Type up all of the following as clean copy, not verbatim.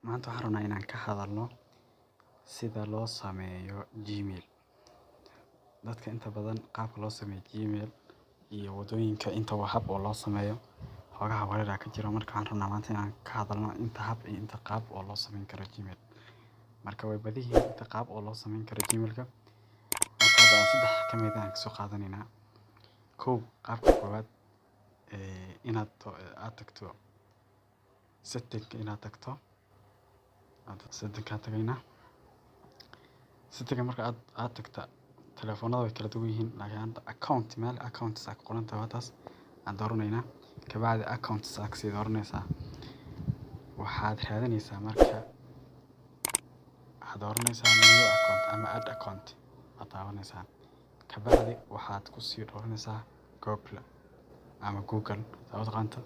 Maanta waxaan rabnaa inaan ka hadalno sida loo sameeyo Gmail. Dadka inta badan qaabka loo sameeyo Gmail iyo wadooyinka inta hab oo loo sameeyo xoogaha wareer ka jiro. Marka waxaan rabnaa maanta inaan ka hadalno inta hab iyo inta qaab oo loo sameyn karo Gmail. Marka way badan yihiin inta qaab oo loo sameyn karo Gmail-ka. Marka hadda saddex ka mid ah aan kasoo qaadanaynaa. Kow, qaabka koowaad inaad aad tagto setting, inaad tagto setting-ka tagaynaa. Setting marka aad tagta, telefoonada way kala duwan yihiin, laakiin hadda account, meel accounts ku qoran tahay taas aan dooranaynaa. Kabacdi accounts aad kasii dooranaysaa. Waxaad raadinaysaa, marka waxaad dooranaysaa new account ama add account aad taabanaysaa. Kabacdi waxaad kusii dooranaysaa Google ama Google saa u taqaanto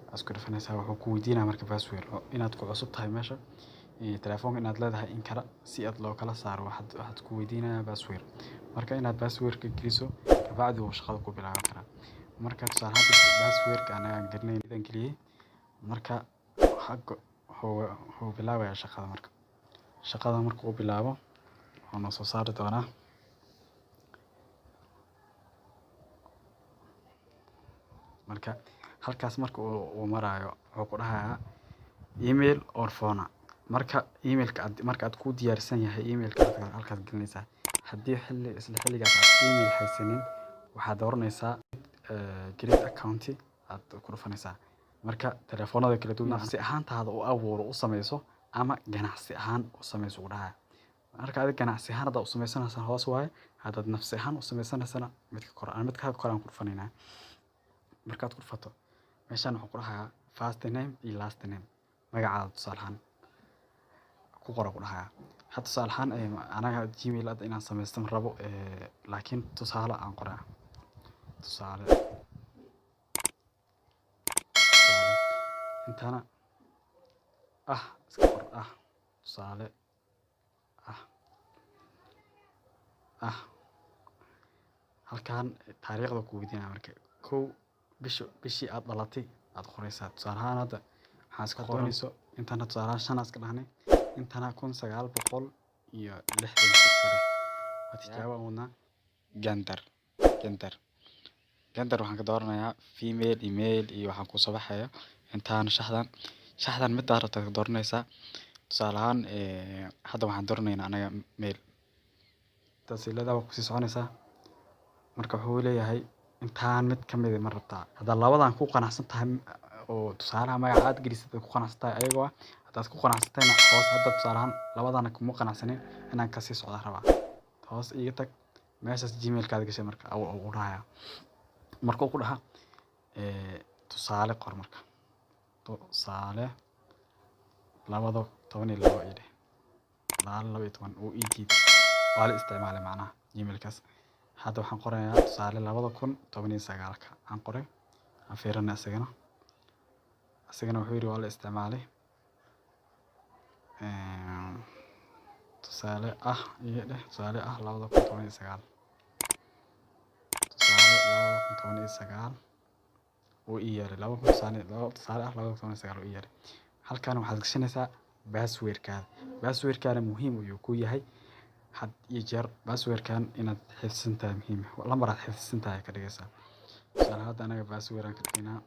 aad isku dhufanaysaa. Wuxuu ku weydiinayaa marka password inaad ku cusub tahay meesha iyo telefoonka inaad leedahay in kale si aad loo kala saaro. Waxaad ku weydiinayaa password. Marka inaad password-ka geliso, kabacdi wuu shaqada ku bilaaban karaa. Marka tusaale ahaan password-ka anaga aan geliyay, marka wuxuu bilaabayaa shaqada. Marka shaqada marka uu bilaabo, wuxuu noo soo saari doonaa. Marka halkaas marka uu maraayo, wuxuu ku dhahayaa email or phone. Marka email-ka aad marka aad ku diyaarsan yahay email-ka aad halkaas gelinaysaa. Haddii xilli isla xilligaas aad email haysanin, waxaad dooranaysaa create account aad ku dhufanaysaa. Marka telefoonada kala duwan, nafsi ahaantaada u abuuro, u sameyso ama ganacsi ahaan u sameyso uu dhahayaa. Marka adiga ganacsi ahaan hadaad u sameysanaysa hoos waaye, haddaad nafsi ahaan u sameysanaysana midka kore. Aan midka kore aan ku dhufanaynaa. Markaad ku dhufato meeshaan, wuxuu ku dhahayaa first name iyo last name, magacaada tusaale ahaan ku qoro ku dhahayaa. Hadda tusaale ahaan anaga Gmail hadda inaan sameysto ma rabo, laakiin tusaale aan qoraa. Tusaale, tusaale intana ah iska qor ah, tusaale ah ah. Halkan taariikhda ku weydiinaya. Marka kow, bisha, bishii aad dhalatay aad qoreysaa. Tusaale ahaan hadda waxaan iska qoranayso intana, tusaale ahaan shan iska dhahnay, intana 1960 iska dheh. Waa tijaabo aan wadnaa. Gender, gender, gender waxaan ka dooranayaa female iyo male, iyo waxaan kusoo baxaya intaan shaxdan. Shaxdan midaa rabta ka dooranaysaa. Tusaale ahaan hadda waxaan dooranaynaa anaga male. Taasi leedahay, waa kusii soconaysaa. Marka wuxuu leeyahay intaan mid ka mid ma rabtaa? Haddaad labadan ku qanacsan tahay oo tusaalaha magaca aad gelisay ku qanacsan tahay ayagoo ah, haddaad ku qanacsantahayna hoos. Hadda tusaale ahaan labadana kuma qanacsanin, inaan kasii socda rabaa, hoos iga tag. Meeshaas Gmail-kaada gashay. Marka uu dhahaya, marka uu ku dhaha tusaale qor. Marka tusaale 2012 ii dheh. 2012 uu ii diiday, waa la isticmaalay macnaha Gmail-kaas. Hadda waxaan qorayaa tusaale 2019-ka aan qoray. Aan fiirinay isagana. Isagana wuxuu yidhi waa la isticmaalay. Tusaale ah iyo dheh, tusaale ah 2019, tusaale 2019 uu ii yeelay. 2000 tusaale, tusaale ah 2019 uu ii yeelay. Halkan waxaad gashanaysaa password-kaada. Password-kaana muhiim ayuu ku yahay had iyo jeer. Password-kan inaad xifdisan tahay muhiim. Lambar aad xifdisan tahay ka dhigaysaa. Tusaale hadda anaga password aan ka dhigaynaa.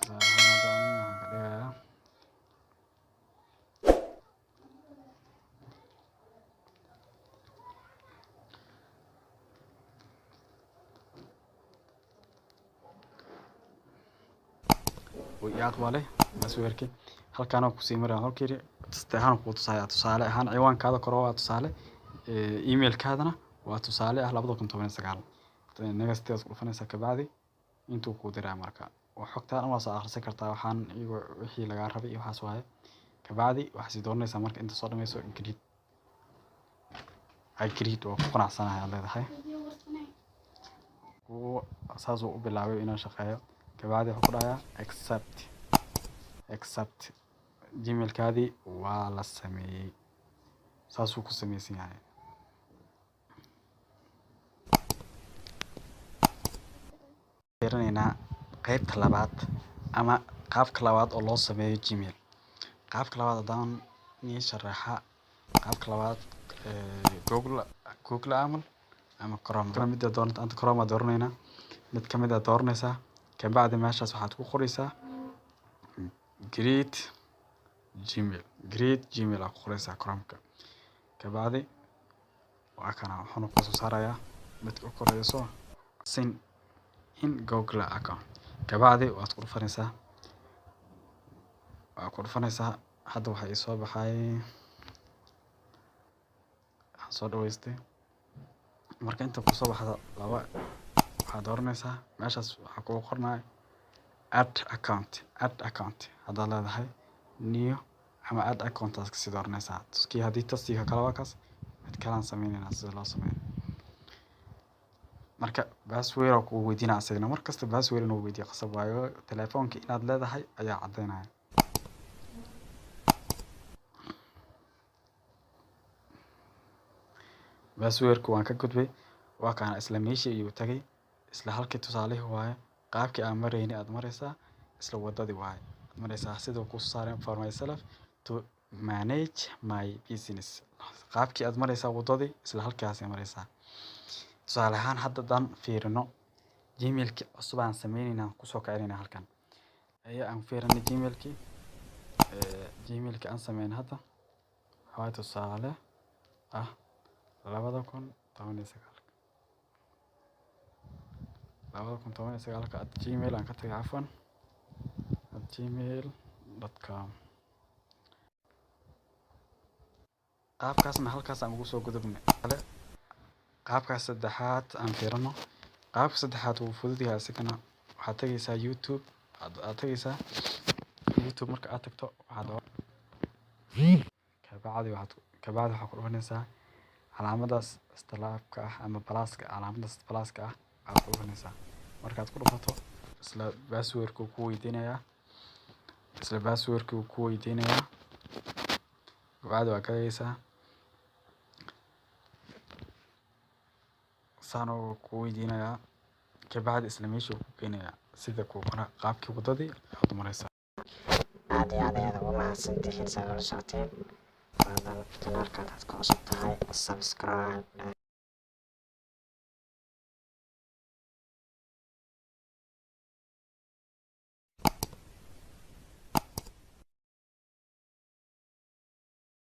Tusaale ahaan hadda aniga waxaan ka dhigayaa wuu ii aqbalay password-kii. Halkaan aan kusii maraya halkii tusaale ahaan kuu tusaya. Tusaale ahaan ciwaankaada kore waa tusaale, email-kaadana waa tusaale ah 2019. Next aad ku dhufanaysaa. Kabacdi intuu kuu diraa marka oo xogtaan dhan waa soo akhrisan kartaa. Waxaan iyago wixii lagaa rabay iyo waxaas waaye. Kabacdi waxaad sii dooranaysaa, marka inta soo dhameyso, agreed, agreed, waa ku qanacsanahay aad leedahay. Saasuu u bilaabay inuu shaqeeyo. Kabacdi wuxuu ku dhahayaa accept, accept. Gmail-kaadii waa la sameeyey, saasuu ku sameysan yahay. Fiirinaynaa qaybta labaad ama qaabka labaad oo loo sameeyo Gmail. Qaabka labaad haddaan nii sharaxa, qaabka labaad, Google camal ama Chrome, mid aad doorato. Anta Chrome aan dooranayna. Mid kamid ah dooranaysaa. Kabacdi meeshaas waxaad ku qoraysaa "create Gmail". "Create Gmail" aad ku qoraysaa Chrome-ka. Kabacdi waa kana, wuxuuna kusoo saarayaa midka u koreyso, "Sign in Google account". Kabacdi waad ku dhufanaysaa, waa ku dhufanaysaa. Hadda waxaa ii soo baxay, waxaan soo dhaweystay. Marka inta kusoo baxda laba waxaad dooranaysaa. Meeshaas waxaa kugu qornaya "Add account". "Add account" haddaad leedahay, "New" ama "Add account" aad kasii dooranaysaa. Kii haddii tastiga kale waa kaas. Mid kalaan sameyneynaa sida loo sameeyo. Marka password aa kugu weydiinaya asagana. Markasta password inuu weydiiyo qasab waayo, telefoonka inaad leedahay ayaa cadeynaya. Passwordka waan ka gudbay. Waa kana, isla meeshii ayuu tagay, isla halkii tusaalihii waaye. Qaabkii aan maraynay aad maraysaa, isla wadadii waaye aad maraysaa. Sidoo ku saaran "For myself to manage my business", qaabkii aad maraysaa wadadii, isla halkaas maraysaa. Tusaale ahaan, hadda haddaan fiirino Gmailki cusub aan sameynayna, aan kusoo kicinayna halkan ayaa aan fiirinay Gmailki aan sameynay hadda. Waxaa waaye tusaale ah 2019, 2019 @gmail aan ka tagay, cafwan, @gmail.com. Qaabkaasna halkaas aan ugu soo gudubnay. Kale qaabkaas saddexaad aan fiirino. Qaabka saddexaad wuu fudud yahay isagana. Waxaad tagaysaa YouTube, aad tagaysaa YouTube. Marka aad tagto, waxaad kabacdi waxaad ku dhufanaysaa calaamadaas istilaabka ah ama plus-ka. Calaamadaas plus-ka ah aad ku dhufanaysaa. Markaad ku dhufato, isla passwordka ku weydiinayaa, isla passwordka ku weydiinayaa. Kabacdi waa galaysaa, saan uu ku weydiinayaa. Kabacdi isla meeshii ku keenayaa, sida ku qora qaabkii wadadii aad u maraysaa. Aad iyo aad ayaad ugu mahadsantihiin saa ula socoteen. Fadlan channelka hadaad ku cusub tahay, subscribe.